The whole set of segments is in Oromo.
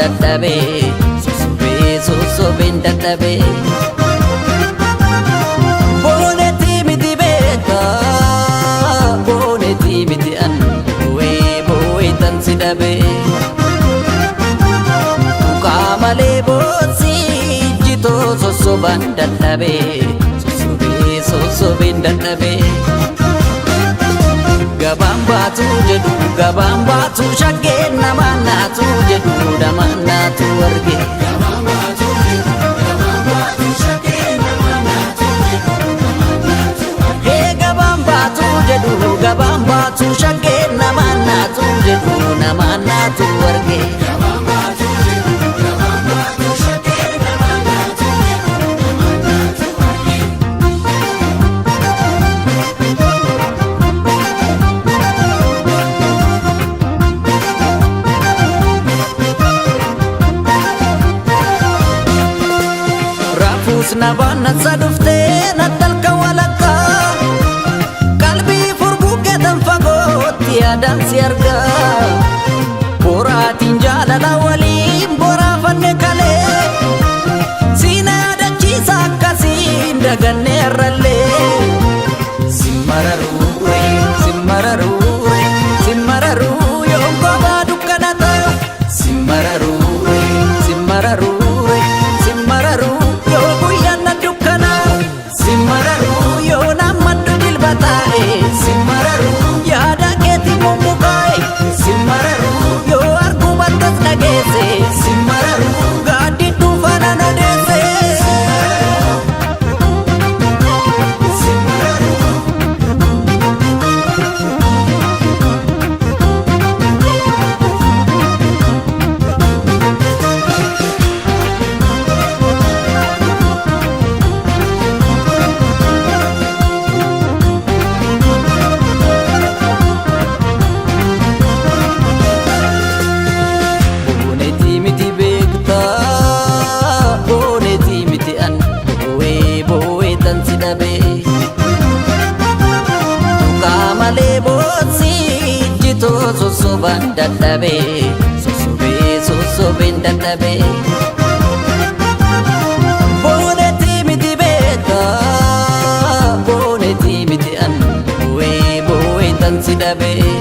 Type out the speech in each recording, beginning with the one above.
Dadhabee sossobee sossobeen dadhabee. Boonetii miti beekaa boonetii miti an boo'ee boo'ee tan si dhabee. Tuqaa malee boosii jitoo sossobaan dadhabee sossobee sossobeen dadhabee. Gabaan baatu jedhu gabaan baatu shaggeen namaan naatu jedhu namaan naatu arge. Hee gabaan baatu jedhu gabaan baatu shaggeen namaan naatu jedhu namaan naatu arge. Raafuus na baannansa dhuftee nattalka walakkaa qalbii furguggeetan fagootti yaadaan si argaa boraatiin jaalala waliin boraafanne kalee siin yaadachiisa akkasiin dagannee har'allee simmararuure simmararuure simmararuu yoon kophaa dukkana ta'u simmararuure simmararuure simmararuu yoo guyyaan na dukkanaa simmararuu yoo nammaddu jilba taa'e simmararuu yaada keetti mummukaa'e simmararuu yoo arguu battas dhageesse simmararuu gaaddi dhuunfaa nan odeesse. Boonetii miti beektaa boonetii miti an boo'ee boo'ee tan si dhabee. Tuqaa malee boosii jitoo sossobaan dadhabee sossobee sossobeen dadhabee. Boonetii miti beektaa boonetii miti an boo'ee boo'ee tan si dhabee.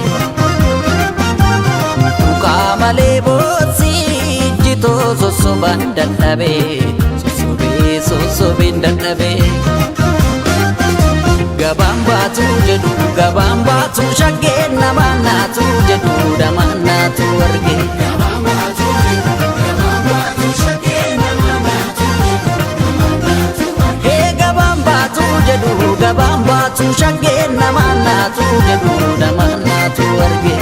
Tuqaa malee boosii jitoo sossobaan dadhabee sossobee sossobeen dadhabee. Gabaan baatu jedhu gabaan baatu shaggeen namaan naatu jedhu namaan naatu arge. Hee gabaan baatu jedhu gabaan baatu shaggeen namaan naatu jedhu namaan naatu arge.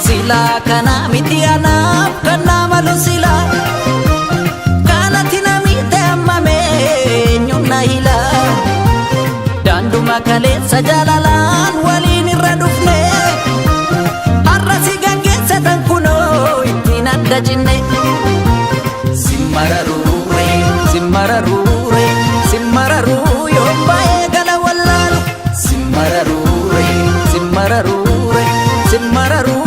Silaa kana miti anaaf kan naa malu silaa kanatti namite ammame eenyuun na hila daanduma kaleessa jaalalaan waliin irra dhufne har'a si gaggeesse tan kunoo ittiin adda cinne simmararuure simmararuure simmararuu yoon baay'ee gala wallaalu simmararuure simmararuure simmararuu.